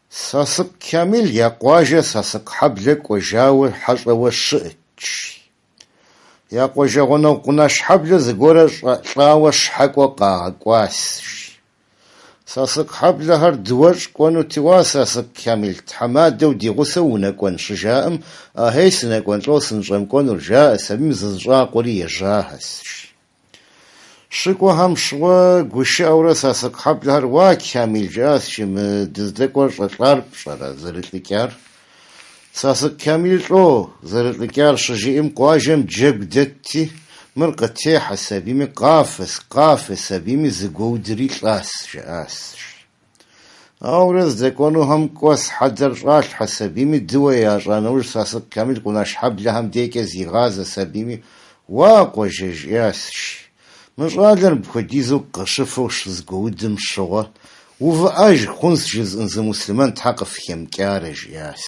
Сасыкъ Кямил я къуажэ Сасыкъхьэблэ кӏуэжауэ хьэщӏэуэ щыӏэт, жи. Я къуажэ гъунэгъу Къунашхьэблэ зыгуэрэ лӏауэ щхьэкӏуэ къагъэкӏуащ, жи. Сасыкъхьэблэхэр дыуэщӏ кӏуэнути, уа, Сасыкъ Кямил, тхьэмадэу ди гъусэу унэкӏуэн щыжаӏэм, ахьей сынэкӏуэн лӏо сыныщӏэмыкӏуэнур, жаӏэс абим зызыщӏакъуэри ежьахэс, жи. Щыкӏуэхэм щыгъуэ гушыӏэурэ Сасыкъхьэблэхэр, уа, Кямил, жаӏэс, жи, мы дыздэкӏуэр щӏэлӏар пщӏэрэ, зэрылӏыкӏар? Сасыкъ Кямил лӏо зэрылӏыкӏар щыжиӏэм, къуажэм джэгу дэтти, мыр къытехьэс абими, къафэс, къафэс абими зыгуэудри лӏас, жаӏас, жи. Ауэрэ здэкӏуэнухэм кӏуэс хьэдэр щӏалъхьэс абими, дыуэ ящӏа нэужь Сасыкъ Кямил Къунашхьэблэхэм декӏэ зигъазэс абими, уа, къуажэ, жиӏас, жи. Мы щӏалэр мыпхуэдизу къыщыфэу щызыгуэудым щыгъуэ, увыӏэж хъунс жызыӏэн зы муслъымэн тхьэ къыфхэмыкӏарэ, жиӏас.